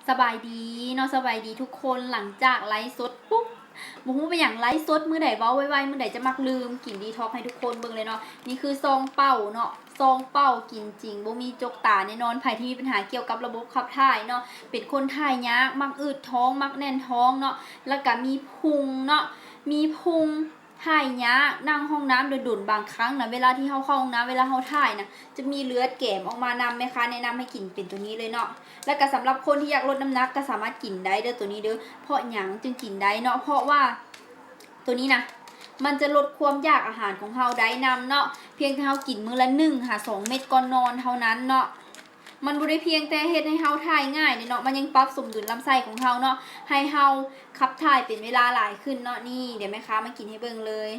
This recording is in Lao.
ສະບາຍດີເນາະ ສະບາຍດີທຸກຄົນ. ຫຼັງຈາກໄລຟ໌ສົດປຸບ ບໍ່ຮູ້ເປັນຫຍັງ ໄລຟ໌ສົດມື້ໃດເວົ້າໄວໆ ມື້ໃດຈະມັກລືມ. ກິນດີທັອກໃຫ້ທຸກຄົນເບິ່ງເລີຍເນາະ. ນີ້ຄືຊອງເປົ້າເນາະ ຊອງເປົ້າກິນຈິງ ບໍ່ມີຈົກຕາແນ່ນອນ. ໃຜທີ່ມີບັນຫາກ່ຽວກັບລະບົບຂັບຖ່າຍເນາະ ເປັນຄົນຖ່າຍຍາກ ມັກອືດທ້ອງ ມັກແໜ້ນທ້ອງເນາະ ແລ້ວກະມີພຸງເນາະ ມີພຸງ ຖ່າຍຍາກ ນັ່ງຫ້ອງນ້ຳດົນໆ ບາງຄັ້ງນະ ເວລາທີ່ເຮົາເຂົ້າຫ້ອງນ້ຳ ເວລາເຮົາຖ່າຍນະ ຈະມີເລືອດແກມອອກມານຳ. ແມ່ຄ້າແນະນຳໃຫ້ກິນເປັນໂຕນີ້ເລີຍເນາະ. ແລ້ວກະສຳລັບຄົນທີ່ຢາກລົດນ້ຳໜັກກະສາມາດກິນໄດ້ເດີ ໂຕນີ້ເດີ. ເພາະຫຍັງຈຶ່ງກິນໄດ້ເນາະ? ເພາະວ່າໂຕນີ້ນະ ມັນຈະລົດຄວາມຢາກອາຫານຂອງເຮົາໄດ້ນຳເນາະ. ພຽງແຕ່ເຮົາກິນມື້ລະໜຶ່ງຫາສອງເມັດກ່ອນນອນເທົ່ານັ້ນເນາະ. ມັນບໍ່ໄດ້ພຽງແຕ່ເຮັດໃຫ້ເຮົາຖ່າຍງ່າຍເດ້ເນາະ ມັນຍັງປັບສົມດຸນລຳໄສ້ຂອງເຮົາເນາະ ໃຫ້ເຮົາຂັບຖ່າຍເປັນເວລາຫຼາຍຂຶ້ນເນາະ. ນີ້ ດຽວແມ່ຄ້າມາກິນໃຫ້ເບິ່ງເລີຍ.